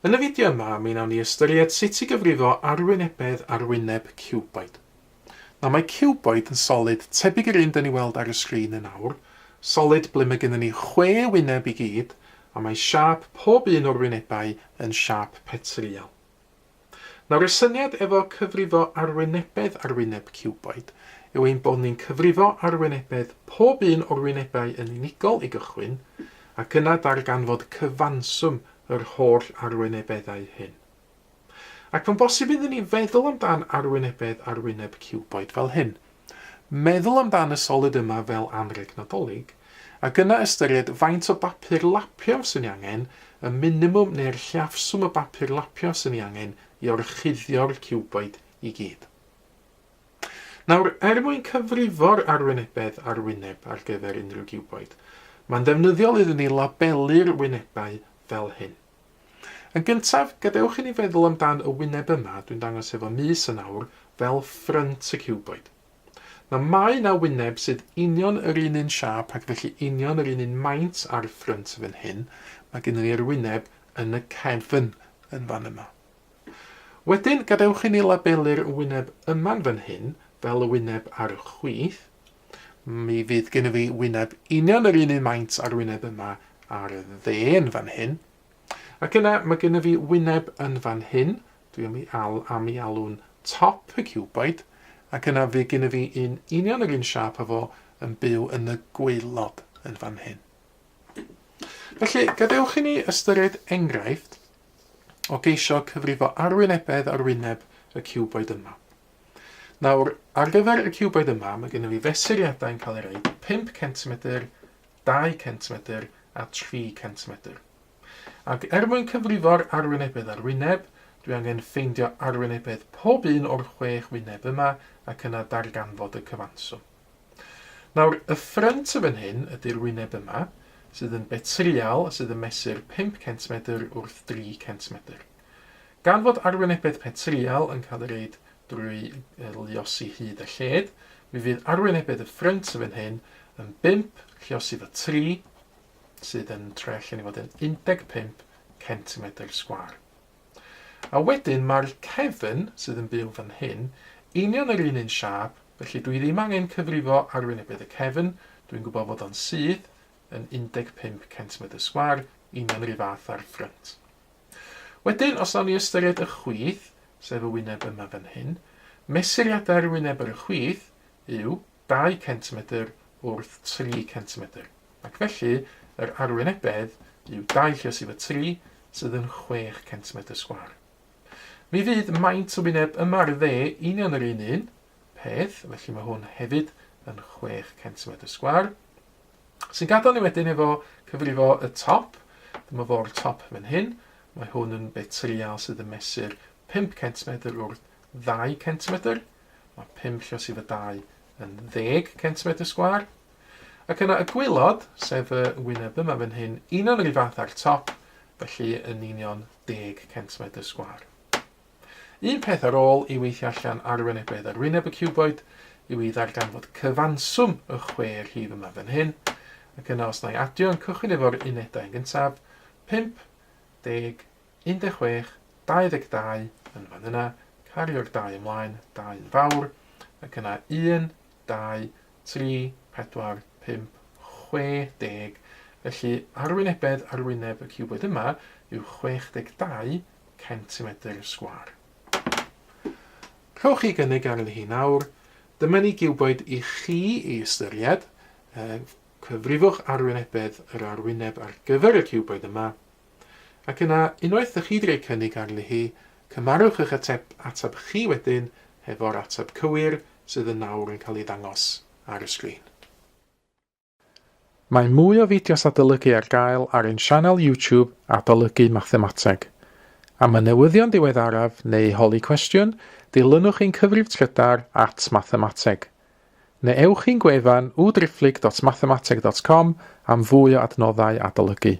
Yn y fideo yma, mi wnawn ni ystyried sut i gyfrifo arwynebedd arwyneb ciwboid. Nawr mae ciwboid yn solid tebyg i'r un dyn ni weld ar y sgrin yn awr, solid ble mae gennym ni chwe wyneb i gyd, a mae siâp pob un o'r wynebau yn siâp petryal. Nawr y syniad efo cyfrifo arwynebedd arwyneb ciwboid yw ein bod ni'n cyfrifo arwynebedd pob un o'r wynebau yn unigol i gychwyn, ac yna darganfod cyfanswm yr holl arwynebeddau hyn. Ac mae'n bosib iddyn ni feddwl amdan arwynebedd arwyneb ciwboid fel hyn. Meddwl amdan y solid yma fel anrheg Nadolig, ac yna ystyried faint o bapur lapio sy'n ei angen, y minimwm neu'r lleiafswm o bapur lapio sy'n ei angen i orchuddio'r ciwboid i gyd. Nawr, er mwyn cyfrifo'r arwynebedd arwyneb ar gyfer unrhyw giwboid, mae'n ddefnyddiol iddyn ni labelu'r wynebau fel hyn. Yn gyntaf, gadewch i ni feddwl amdan y wyneb yma, dwi'n dangos efo mys yn awr, fel ffrynt y ciwboid. Nawr, mae yna wyneb sydd union yr un un siâp ac felly union yr un un maint ar ffrynt fan hyn. Mae gennym ni'r wyneb yn y cefn yn fan yma. Wedyn, gadewch i ni labelu'r wyneb yma'n fan hyn fel y wyneb ar y chwith. Mi fydd gennym fi wyneb union yr un un maint â'r wyneb yma ar y dde yn fan hyn. Ac yna mae gennym fi wyneb yn fan hyn, dwi am ei, al, am ei alw'n top y ciwboid, ac yna fydd gennym fi un union yr un siâp â fo yn byw yn y gwaelod yn fan hyn. Felly, gadewch i ni ystyried enghraifft o geisio cyfrifo arwynebedd arwyneb y ciwboid yma. Nawr, ar gyfer y ciwboid yma, mae gennym fi fesuriadau'n cael eu rhoi 5 cm, 2 cm a 3 cm. Ac er mwyn cyfrifo'r arwynebedd arwyneb, dwi angen ffeindio arwynebedd pob un o'r chwech wyneb yma ac yna darganfod y cyfanswm. Nawr, y ffrynt y fan hyn ydy'r wyneb yma, sydd yn betrial, sydd yn mesur 5 cm wrth 3 cm. Gan fod arwynebedd petryal yn cael ei reid drwy luosi hyd a lled, mi fydd arwynebedd y ffrynt yn fan hyn yn 5 lluosi fo 3, sydd yn troi allan i fod yn 15 centimetr sgwâr. A wedyn mae'r cefn, sydd yn byw fan hyn, union yr un un siâp, felly dwi ddim angen cyfrifo arwynebedd y cefn, dwi'n gwybod fod o'n syth yn 15 centimetr sgwâr, union yr un fath â'r ffrynt. Wedyn, os nawn ni ystyried y chwith, sef y wyneb yma fan hyn, mesuriadau'r wyneb ar y chwith yw 2 centimetr wrth 3 centimetr. Ac felly, yr arwynebedd yw 2 lluosi efo 3, sydd yn 6 centimetr sgwâr. Mi fydd maint y wyneb yma ar y dde union yr un un peth, felly mae hwn hefyd yn 6 centimetr sgwâr. Sy'n gadael ni wedyn efo cyfrifo y top. Dyma fo'r top fan hyn. Mae hwn yn betrial sydd yn mesur 5 cm wrth 2 cm. Mae 5 lluosi efo 2 yn 10 cm sgwâr. Ac yna y gwylod, sef y wyneb yma fan hyn, union yr un fath â'r top, felly yn union 10 cm sgwâr. Un peth ar ôl i weithio allan arwynebedd arwyneb y ciwboid yw i ddarganfod cyfanswm y chwe rhif yma fan hyn, ac yna os na i adio yn cychwyn efo'r unedau yn gyntaf, 5, 10, 16, 22 yn fan yna, cario'r 2 ymlaen, 2 yn fawr, ac yna 1, 2, 3, 4, 5, 60, felly arwynebedd arwyneb y ciwboid yma yw 62 centimetr sgwâr. Rhowch chi gynnig arni hi nawr. Dyma ni giwboid i chi i ystyried. Cyfrifwch arwynebedd yr arwyneb ar gyfer y ciwboid yma. Ac yna, unwaith ydych chi wedi rhoi cynnig arni hi, cymarwch eich ateb, ateb chi wedyn hefo'r ateb cywir sydd yn nawr yn cael ei ddangos ar y sgrin. Mae mwy o fideos adolygu ar gael ar ein sianel YouTube Adolygu Mathemateg. Am y newyddion diweddaraf neu holi cwestiwn, dilynwch ein cyfrif trydar at mathemateg. Neu ewch i'n gwefan www.mathemateg.com am fwy o adnoddau adolygu.